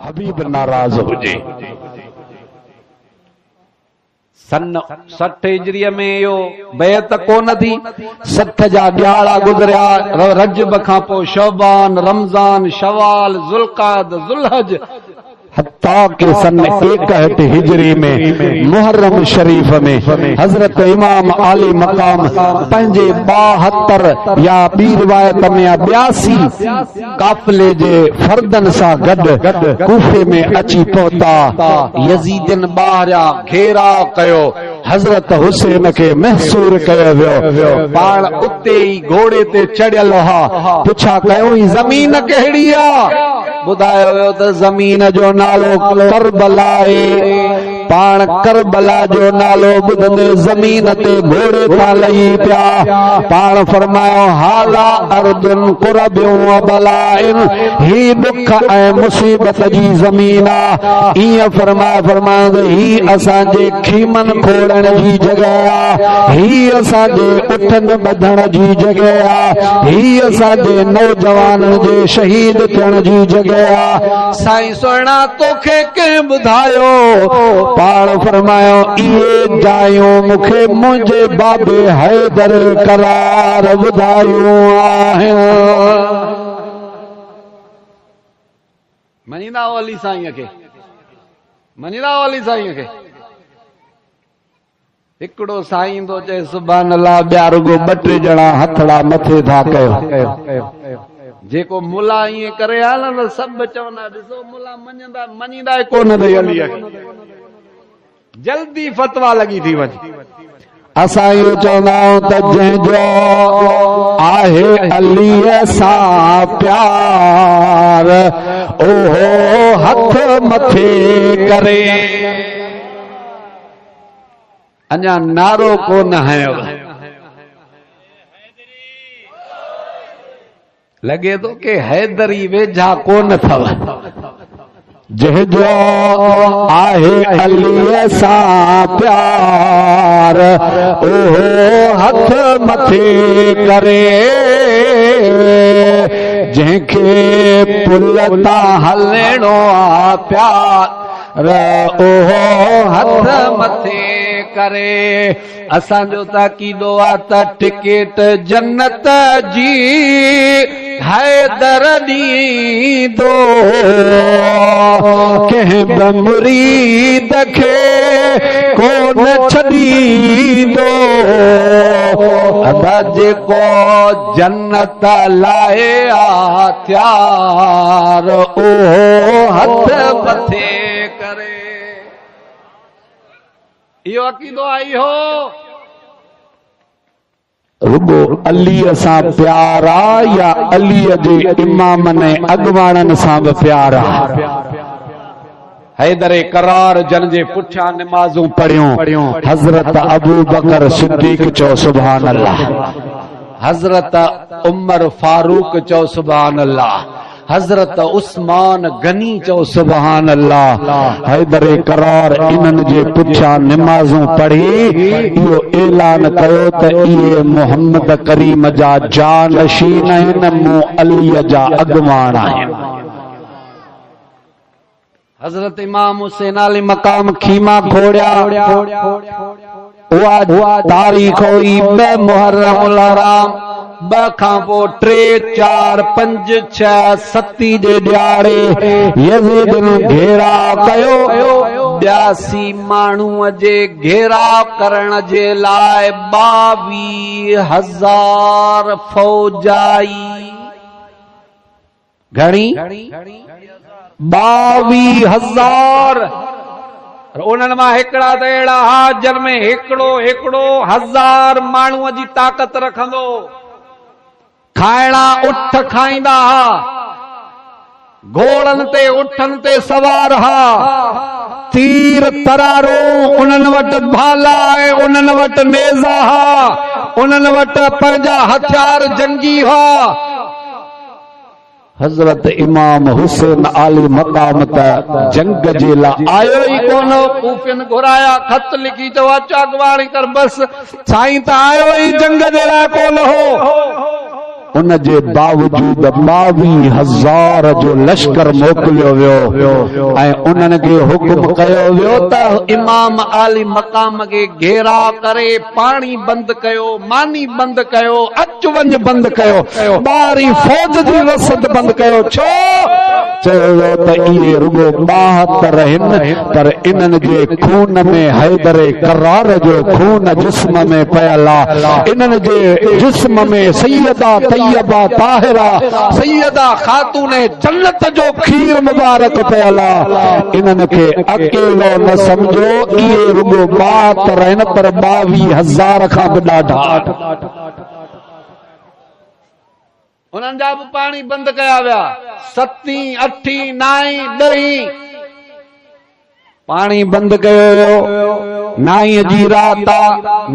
حبيب ناراض هجي. سن 60 هجريء ۾ اهو بيعت ڪونه ٿي. 60 جا ڏهاڙا گذريا. رجب کان پوء شعبان، رمضان، شوال، ذوالقعد، ذوالحج، حتيٰ ڪه سن 61 هجري ۾ محرم شريف ۾ حضرت امام عالي مقام پنهنجي 72 يا ٻي روايت ۾ آ 82 قافلي جي فردن سان گڏ ڪوفي ۾ اچي پهتا. يزيدين ٻاهريان گهيراء ڪيو، حضرت حسين کي محصور ڪيو ويو، پاڻ اتي ئي گهوڙي تي چڙهيل هئا، پڇا ڪيائون هي زمين ڪهڙي آ؟ ٻڌايو ويو ته زمين جو نالو ڪربلا آهي، پاڻ ڪربلا جو نالو ٻڌندي زمين تي گهوڙي تان لهي پيا، پاڻ فرمايو هذا ارض ڪرب و بلاء، هي ڏک ۽ مصيبت جي زمين آ، ائين فرمائي فرمايو ته هي اسان جي خيمن کوڙڻ جي جڳهه آ، هي اسان جي اٺن ٻڌڻ جي جڳهه آ، هي اسان جي نوجوانن جي شهيد ٿيڻ جي جڳهه آ. سائين سهڻا توکي ڪنهن ٻڌايو؟ پاڻ فرمايو اهي جايون مون کي منهنجي بابي حيدر قرار ٻڌايون آهن. مڃيندا آهيو علي سائينء کي؟ مڃيندا آهيو علي سائينء کي؟ هڪڙو سائين ٿو چئي سبحان الله، ٻيا رڳو ٻه ٽي ڄڻا هٿڙا مٿي ٿا ڪيو. جيڪو ملا ائين ڪري ها نه ته سڀ چوندا ڏسو ملا مڃندا مڃيندا ئي ڪونه اٿئي عليء کي. جلدي فتويٰ لڳي ٿي وڃي. اسان اهو چوندا آهيون ته جنهن جو آهي عليء سان پيار اهو هٿ مٿي ڪري. اڃا نعرو ڪونه هنيو. لڳي ٿو ڪي حيدري ويجها ڪونه اٿو. جنهن جو آهي عليء سان پيار اهو هٿ مٿي ڪري. جنهن کي پل تان هلڻو آ پيار اهو هٿ مٿي ڪري. اسان جو ته عقيدو آ ته ٽڪيٽ جنت جي حيدر ڏيندو، ڪنهن به مريد کي ڪونه ڇڏيندو. ادا جيڪو جنت لاء آ تيار اهو هٿ مٿي ڪري. اهو عقيدو آهي اهو. رڳو عليء سان پيار آ يا عليء جي امامن ۽ اڳواڻن سان به پيار آ؟ حيدر ڪرار جن جي پٺيان نمازون پڙهيون، حضرت ابوبڪر صديق چئو سبحان الله، حضرت عمر فاروق چئو سبحان الله، حضرت عثمان غني چئو سبحان الله، حيدر ڪرار انهن جي پٺيان نمازون پڙهي اهو اعلان ڪيو ته اهي محمد ڪريم جا جانشين آهن، مون علي جا اڳواڻ آهن. حضرت امام حسين عالي مقام خيما کوڙيا، اها تاريخ هئي 2 محرم الحرام، 2 کان پوء 3، 4، 5، 6، 7 جي ڏهاڙي يزيدن گهيراء ڪيو. 82 ماڻهوء جي گهيراء ڪرڻ جي لاء 22,000 فوج آئي. گهڻي؟ 22,000. انهن مان هڪڙا ته اهڙا ها جن ۾ هڪڙو هڪڙو هزار ماڻهوء جي طاقت رکندو. کائڻا اٺ کائيندا ها، گهوڙن تي اٺن تي سوار ها، تير ترارون انهن وٽ ڀالا ۽ انهن وٽ نيزا ها، انهن وٽ پنهنجا هٿيار جنگي هئا. حضرت امام حسين عالي مقام ته جنگ جي لاء آيو ئي ڪونه هو. ڪوفين گهرايا، خط لکي چيو اچ اڳواڻي ڪر، بس سائين ته آيو ئي جنگ جي لاء ڪونه هو. ان جي باوجود 22,000 جو لشڪر موڪليو ويو ۽ انهن کي حڪم ڪيو ويو ته امام عالي مقام کي گهيراء ڪري پاڻي بند ڪيو، ماني بند ڪيو، اچ وڃ بند ڪيو، ٻاهرين فوج جي رسد بند ڪيو، ڇو؟ چيو ويو ته اهي رڳو 72 آهن پر انهن جي خون ۾ حيدر ڪرار جو خون جسم ۾ پيل آ، انهن جي جسم ۾ سيده طيبه طاهره سيده خاتون جنت جو کير مبارڪ پيل آ، انهن کي اڪيلو نه سمجهو، اهي رڳو 72 آهن پر 22,000 کان به ڏاڍا آهن. انهن جا به پاڻي بند ڪيا ويا. ستين، اٺين، نائين، ڏهين پاڻي بند ڪيو ويو. نائين جي رات آ،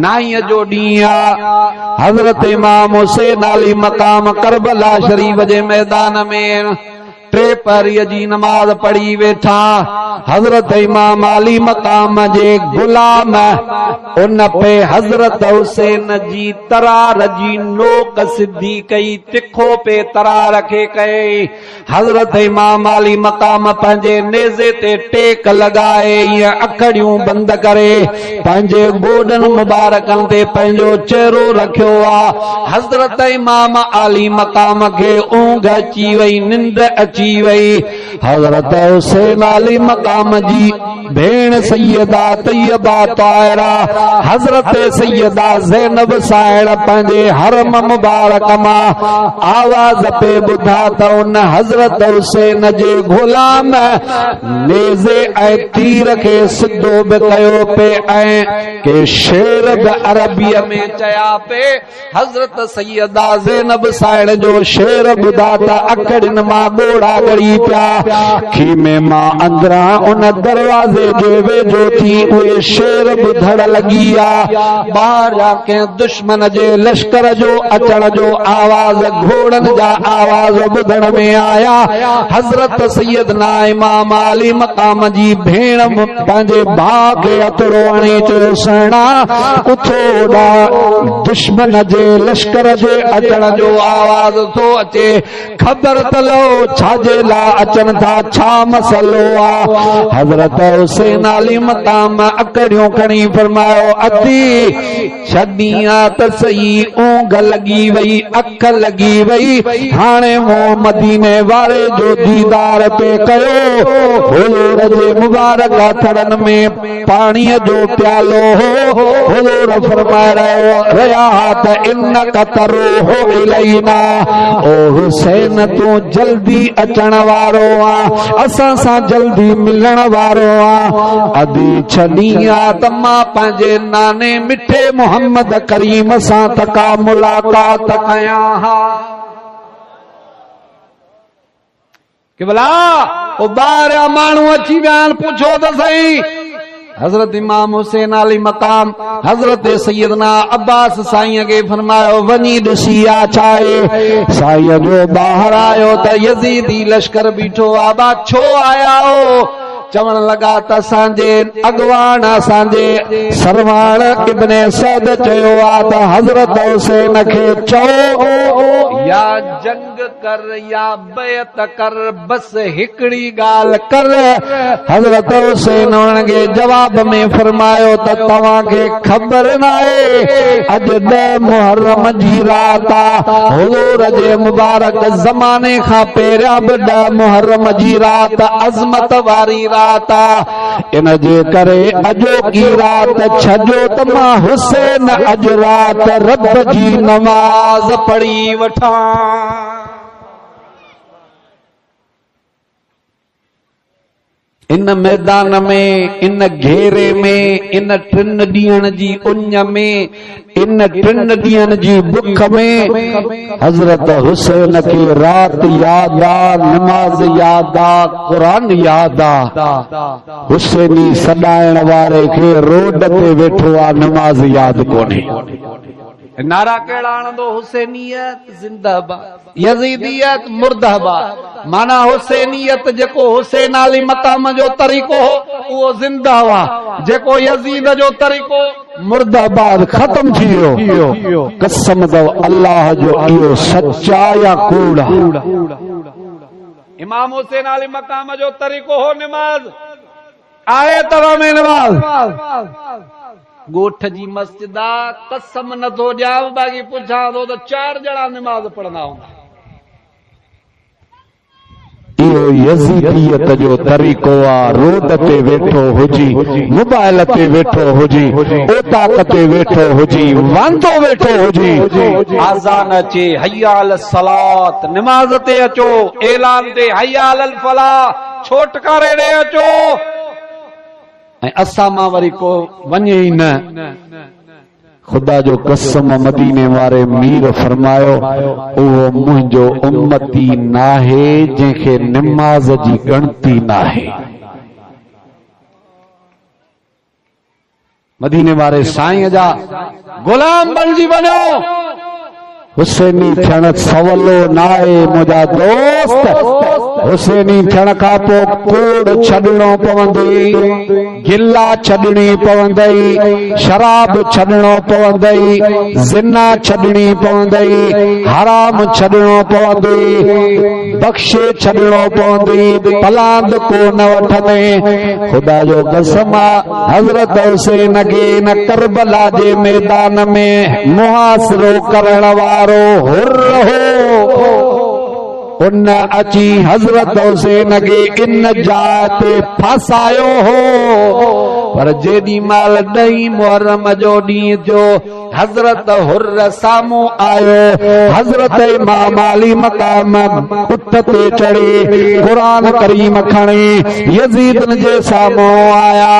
نائين جو ڏينهن آ. حضرت امام حسين عالي مقام ڪربلا شريف جي ميدان ۾. ٽي پهريء جي نماز پڙهي ويٺا. حضرت امام عالي مقام جي غلام ان پي حضرت حسين جي ترار جي نوڪ سڌي ڪئي، تکو پي ترار کي ڪيائين. حضرت امام عالي مقام پنهنجي نيزي تي ٽيڪ لڳائي ائين اکڙيون بند ڪري پنهنجي گوڏن مبارڪن تي پنهنجو چهرو رکيو آ. حضرت امام عالي مقام کي اونگهه اچي وئي، ننڊ اچي وئي. حضرت حسين عالي مقام جي ڀيڻ سيده طيبه طاهره حضرت سيده زينب سائڻ پنهنجي حرم مبارڪ مان آواز پئي ٻڌا ته ان حضرت حسين جي غلام نيزي ۽ تير کي سڌو به ڪيو پئي ۽ ڪي شعر به عربيء ۾ چيا پئي. حضرت سيده زينب سائڻ جو شعر ٻڌا ته اکڙين مان ڳوڙها ڳڙي پيا. خيمي مان اندران ان دروازي جي ويجهو ٿي اهي شعر ٻڌڻ لڳي آ. ٻاهريان ڪنهن دشمن جي لشڪر جو اچڻ جو آواز گهوڙن جا آواز ٻڌڻ ۾ آيا. حضرت سيدنا امام عالي مقام جي ڀيڻ پنهنجي ڀاء کي هٿڙو هڻي چيو، سهڻا اٿو ڏا دشمن جي لشڪر جي اچڻ جو آواز ٿو اچي، خبر ته لهو ڇا جي لاء اچن ٿا، ڇا مسئلو آ؟ حضرت حسين عالي مقام اکڙيون کڻي فرمايو، ادي! ڇڏين ها ته سهي، اونگهه لڳي وئي، اک لڳي وئي، هاڻي مون مديني واري جو ديدار پئي ڪيو، حضور جي مبارڪ هٿڙن ۾ پاڻيء جو پيالو هو، حضور فرمائي رهيا ها ته انک تروح الينا، او حسين تون جلدي اچڻ وارو آن، اسان سان جلدي ملڻ وارو آن، ادي ڇڏين ها ته مان پنهنجي ناني مٺي محمد ڪريم سان ته ڪا ملاقات ڪيان ها. قبلا او ٻاهريان ماڻهو اچي ويا آهن پڇو ته سهي. حضرت امام حسين عالي مقام حضرت سيدنا عباس سائين کي فرمايو وڃي ڏسي آ ڇا آهي. سائين جو ٻاهر آيو ته يزيدي لشڪر بيٺو آ، با ڇو آيا آهو؟ چوڻ لڳا ته اسان جي اڳواڻ اسان جي سرواڻ ابن سعد چيو آ ته حضرت حسين کي چئو يا جنگ ڪر يا بيعت ڪر بس هڪڙي ڳالهه ڪر. حضرت حسين انهن کي جواب ۾ فرمايو ته توهان کي خبر ناهي اڄ 10 محرم جي رات آ، حضور جي مبارڪ زماني کان پهريان به 10 محرم جي رات عظمت واري رات آ، ان جي ڪري اڄوڪي رات ڇڏيو ته مان حسين اڄ رات رب جي نماز پڙهي وٺان. ان ميدان ۾، ان گهيري ۾، ان ٽن ڏينهن جي اڃ ۾، ان ٽن ڏينهن جي بک ۾، حضرت حسين کي رات ياد آ، نماز ياد آ، قرآن ياد آ. حسيني سڏائڻ واري کي روڊ تي ويٺو آ، نماز ياد ڪونهي. نعرا ڪهڙا هڻندو، حسينيت زنده باد. يزيديت مرده باد معنيٰ حسينيت جيڪو حسين عالي مقام جو طريقو هو اهو زنده هئا جيڪو يزيد جو طريقو مرده باد ختم ٿي ويو. قسم اٿو الله جو اهو سچ آ يا ڪوڙ آ؟ امام حسين عالي مقام جو طريقو هو نماز. آهي توهان ۾ نماز؟ ڳوٺ جي مسجد آ، قسم نٿو ڏيانو باقي پڇان ٿو ته چار ڄڻا نماز پڙهندا هوندا. اهو يزيديت جو طريقو آ، روڊ تي ويٺو هجي، موبائل تي ويٺو هجي، اوطاق تي ويٺو هجي، واندو ويٺو هجي. آذان اچي حي علی الصلوة نماز تي اچو، اعلان تي حي علی الفلاح ڇوٽڪاري ڏي اچو. ۽ اسان مان وري ڪو وڃي ئي نه. خدا جو قسم مديني واري مير فرمايو، اهو منهنجو امتي ناهي جنهن کي نماز جي ڳڻتي ناهي. مديني واري سائين جا غلام بڻجي وڃو. حسيني ٿيڻ سولو ناهي منهنجا دوست، حسيني ٿيڻ کان پوء ڪوڙ ڇڏڻو پوندئي، گلا ڇڏڻي پوندئي، شراب ڇڏڻو پوندئي، زنا ڇڏڻي پوندئي، حرام ڇڏڻو پوندئي، بخشي ڇڏڻو پوندئي، پلاند ڪو نه وٺندين. خدا جو قسم آ حضرت حسين کي ان ڪربلا جي ميدان ۾ محاصرو ڪرڻ وارو حر هو. ان اچي حضرت حسين کي ان جاء تي ڦاسايو هو. پر جيڏي مهل ڏهين محرم جو ڏينهن ٿيو، حضرت حر سامهون آيو، حضرت امام عالي مقام اٺ تي چڙهي قرآن ڪريم کڻي يزيدن جي سامهون آيا،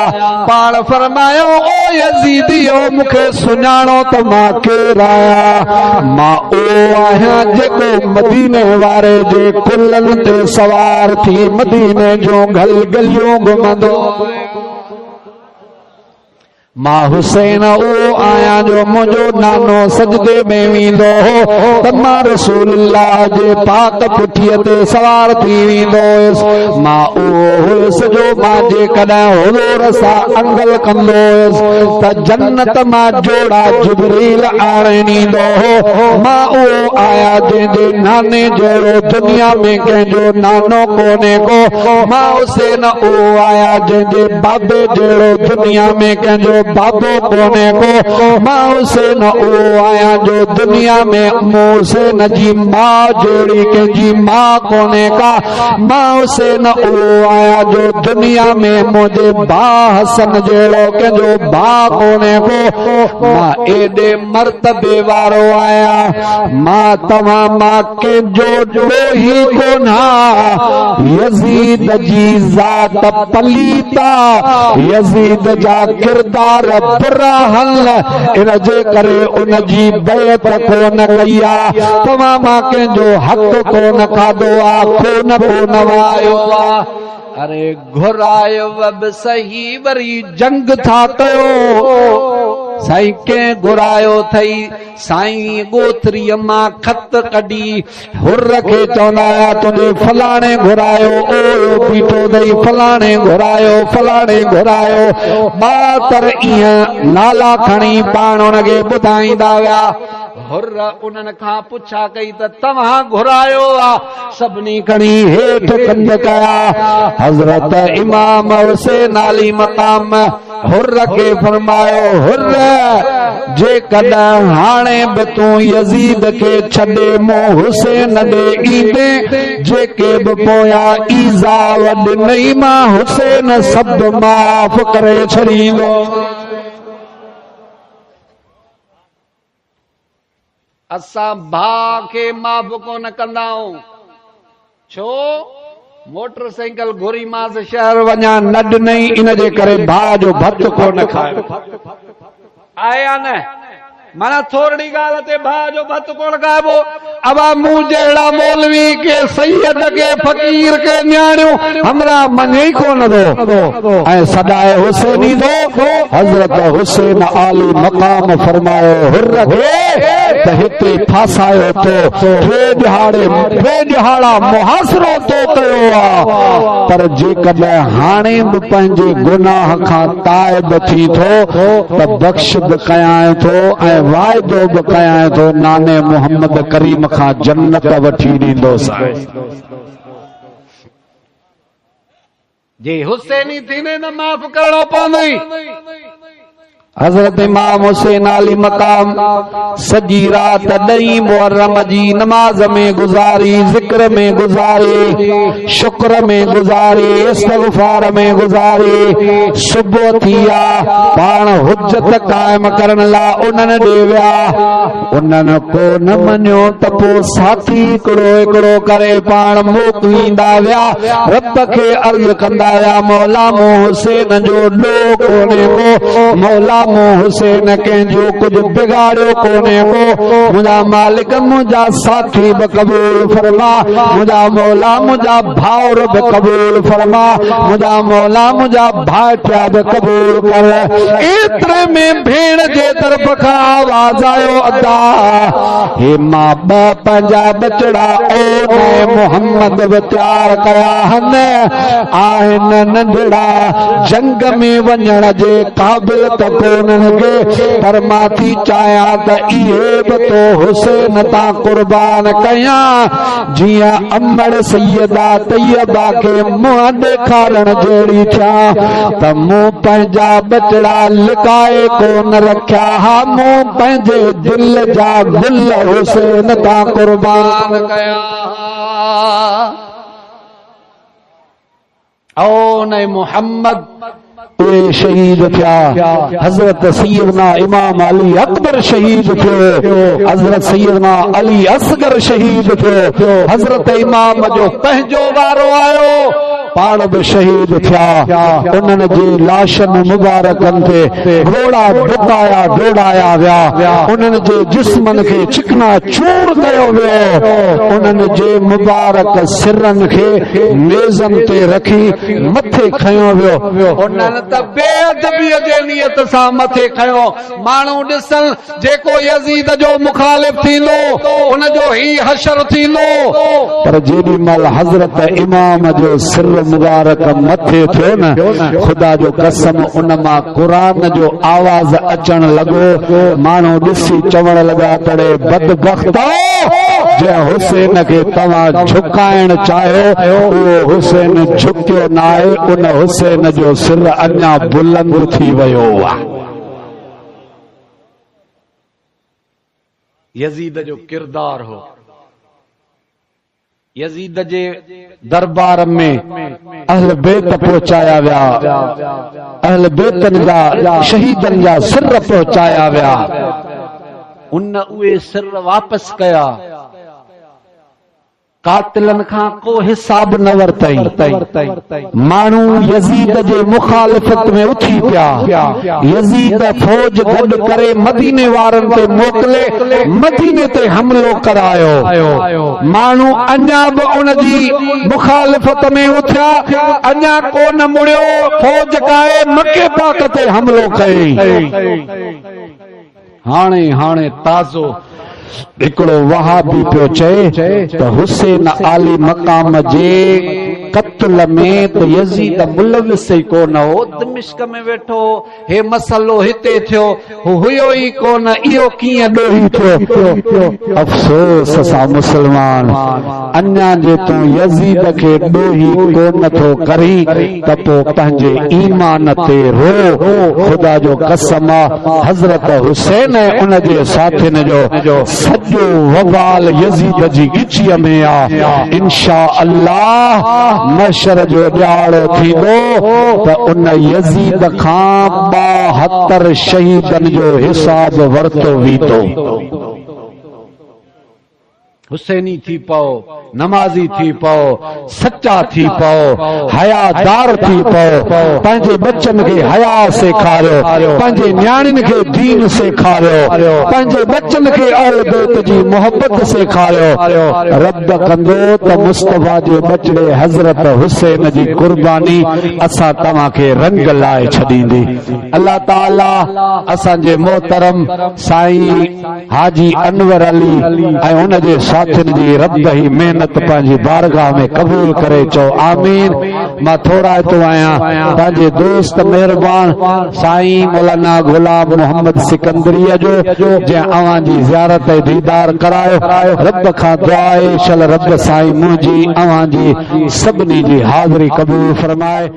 پاڻ فرمايو او يزيديو مون کي سڃاڻو ته مان ڪير آهيان، مان اهو آهيان جيڪو مديني واري جي ڪلهن تي سوار ٿي مديني جون گل گليون گهمندو. مان حسين اهو آهيان جو منهنجو نانو سجدي ۾ ويندو هو ته مان رسول الله جي پاڪ پٺيء تي سوار ٿي ويندو هيس. مان اهو هيس جو مان جيڪڏهن حضور سان انگل ڪندو هيس ته جنت مان جوڙا جبريل آڻي ڏيندو هو. مان اهو آهيان جنهن جي ناني جهڙو دنيا ۾ ڪنهن جو نانو ڪونهي ڪو. مان حسين اهو آهيان جنهن جي بابي جهڙو دنيا ۾ ڪنهن جو بابو ڪونهي ڪو. مان حسين اهو آهيان جو دنيا ۾ مون حسين جي ماء جهڙي ڪنهن جي ماء ڪونهي ڪا. مان حسين اهو آهيان جو دنيا ۾ منهنجي ڀاء حسن جهڙو ڪنهن جو ڀاء ڪونهي ڪو. مان ايڏي مرتبي وارو آهيان، مان توهان مان ڪنهن جو ڏوهي ڪونهان. يزيد جي ذات پليت آ، يزيد جا ڪردار برا هن، ان جي ڪري ان جي بيعت ڪونه ڪئي آ. توهان مان ڪنهن جو حق ڪونه کاڌو آ، خون ڪونه وهايو آ. اري گهرايو به سهي وري جنگ ٿا ڪيو. سائين ڪنهن گهرايو اٿئي؟ سائين ڳوٿريء مان خط ڪڍي حر کي چوندا هيا تنهنجي فلاڻي گهرايو، اوهيو بيٺو اٿئي، فلاڻي گهرايو، فلاڻي گهرايو. ٻاهتر ايئن نالا کڻي پاڻ ان کي ٻڌائيندا ويا. حر انهن کان پڇا ڪئي ته توهان گهرايو آ؟ سڀني کڻي هيٺ ڪنڌ ڪيا. حضرت امام حسين عالي مقام حر کي فرمايو، حر! جيڪڏهن هاڻي به تون يزيد کي ڇڏي مون حسين ڏي ايندين، جيڪي به پويان ايذاء ڏنئي مان حسين سڀ معاف ڪري ڇڏيندو. اسان ڀاء کي معاف ڪونه ڪندا آهيون. ڇو؟ موٽر سائيڪل گهري مانس شهر وڃان نه ڏنئي ان جي ڪري ڀاء جو ڀت ڪونه کايو. آهي يا نه؟ معنيٰ ٿورڙي ڳالهه تي ڀاء جو ڀت ڪونه کائبو. ابا مون جهڙا مولوي ڪي سيد ڪي فقير ڪي نياڻيون همراهه مڃي ئي ڪونه ٿو ۽ سڏائي حسيني ٿو. حضرت حسين عالي مقام فرمايو حر کي ته هتي ڦاسايو تو، ٽي ڏهاڙي ٽي ڏهاڙا محاصرو تو ڪيو آ، پر جيڪڏهن هاڻي به پنهنجي گناهه کان تائب ٿين ٿو ته بخش به ڪيانء ٿو ۽ واعدو به ڪيانء ٿو ناني محمد ڪريم کان جنت وٺي ڏيندوسانء. جي حسيني ٿيندين ته معاف ڪرڻو پوندئي. حضرت امام حسين عالي مقام سڄي رات ڏهين محرم جي نماز ۾ گذاري، ذڪر ۾ گذاري، شڪر ۾ گذاري، استغفار ۾ گذاري، صبح ٿي آ، پاڻ حجت قائم ڪرڻ لا انهن ڏي ويا، انهن ڪو نه مڃيو ته پوء ساٿي هڪڙو هڪڙو ڪري پاڻ موڪليندا ويا، رب کي عرض ڪندا ويا، مولا مون حسين جو ڏوهه ڪونهي ڪو، مولا مون حسين ڪنهن جو ڪجهه بگاڙيو ڪونهي ڪو، منهنجا مالڪ منهنجا ساٿي به قبول فرما، منهنجا مولا منهنجا ڀائر به قبول فرما، منهنجا مولا منهنجا ڀائٽيا به قبول ڪر. ايتري ۾ ڀيڻ جي طرف کان آواز آيو، ادا! هي مان ٻه پنهنجا ٻچڙا اون ۽ محمد به تيار ڪيا هن، آهن ننڍڙا، جنگ ۾ وڃڻ جي قابل ته ڪونهن ڪي، پر مان ٿي چاهيان ته اهي به تو حسين تان قربان ڪيان، جيئن امڙ سيده طيبه کي منهن ڏيکارڻ جهڙي ٿيان ته مون پنهنجا ٻچڙا لڪائي ڪونه رکيا ها، مون پنهنجي دل جا گل حسين تان قربان ڪيا ها. عون ۽ محمد اهي شهيد ٿيا، حضرت سيدنا امام علي اڪبر شهيد ٿيو، حضرت سيدنا علي اصغر شهيد ٿيو، حضرت امام جو پنهنجو وارو آيو، پاڻ به شهيد ٿيا، انهن جي لاشن مبارڪن تي گهوڙا ڊڪايا ڊوڙايا ويا، انهن جي جسمن کي چڪنا چور ڪيو ويو، انهن جي مبارڪ سرن کي ميزن تي رکي مٿي کنيو ويو. انهن ته بي ادبيء جي نيت سان مٿي کنيو، ماڻهو ڏسن، جيڪو يزيد جو مخالف ٿيندو، ان جو هي حشر ٿيندو. پر جيڏي مهل حضرت امام جو سر مبارڪ مٿي ٿيو نه، خدا جو قسم ان مان قرآن جو آواز اچڻ لڳو، ماڻهو ڏسي چوڻ لڳا ته اڙي بدبختؤ! جنهن حسين کي توهان جهڪائڻ چاهيو، اهو حسين جهڪيو ناهي، ان حسين جو سر اڃا بلند ٿي ويو آهي. يزيد جو ڪردار هو. يزيد جي دربار ۾ اهل بيت پهچايا ويا، اهل بيتن جا شهيدن جا سر پهچايا ويا. ان اهي سر واپس ڪيا. قاتلن کان ڪو حساب نه ورتائين. ماڻهو يزيد جي مخالفت ۾ اٿي پيا. يزيد فوج گڏ ڪري مديني وارن تي موڪلي مديني تي حملو ڪرايو. ماڻهو اڃا به ان جي مخالفت ۾ اٿيا، اڃا ڪو نه مڙيو، فوج ڪاهي مڪي پاڪ تي حملو ڪيائين. هاڻي هاڻي تازو هڪڙو وهابي پيو چئي ته حسين عالي مقام جي قتل ۾ ته يزيد ملوث ئي ڪو نه هو، دمشق ۾ ويٺو هو، هي مسئلو هتي ٿيو، هو هيو ئي ڪو نه، اهو ڪيئن ڏوهي ٿيو؟ افسوس سان مسلمان، اڃا جي تون يزيد کي ڏوهي ڪو نه ٿو ڪرين ته پوء پنهنجي ايمان تي رو، خدا جو قسم آ حضرت حسين ۽ ان جي ساٿين جو سڄو وبال يزيد جي ڳچيء ۾ آ، انشاء الله محشر جو ڏهاڙو ٿيندو ته ان يزيد کان 72 شهيدن جو حساب ورتو ويندو. حسيني ٿي پئو، نمازي ٿي پئو، سچا ٿي پئو، حيا دار ٿي پئو، پنهنجي ٻچن کي حيا سيکاريو، پنهنجي نياڻين کي دين سيکاريو، پنهنجي ٻچن کي اهل بيت جي محبت سيکاريو، رب ڪندو ته مصطفيٰ جي ٻچڙي حضرت حسين جي قرباني اسان توهان کي رنگ لائي ڇڏيندي. الله تعالي اسان جي محترم سائين حاجي انور علي ۽ ان جي ساٿين جي رب هي محنت پنهنجي بارگاهه ۾ قبول ڪري چئو آمين مان ٿورائتو آهيان پنهنجي دوست مهربان سائين مولانا غلام محمد سڪندري جو جنهن اوهان جي زيارت ۽ ديدار ڪرايو رب کان دعا آهي شل رب سائين منهنجي اوهان جي سڀني جي حاضري قبول فرمائي.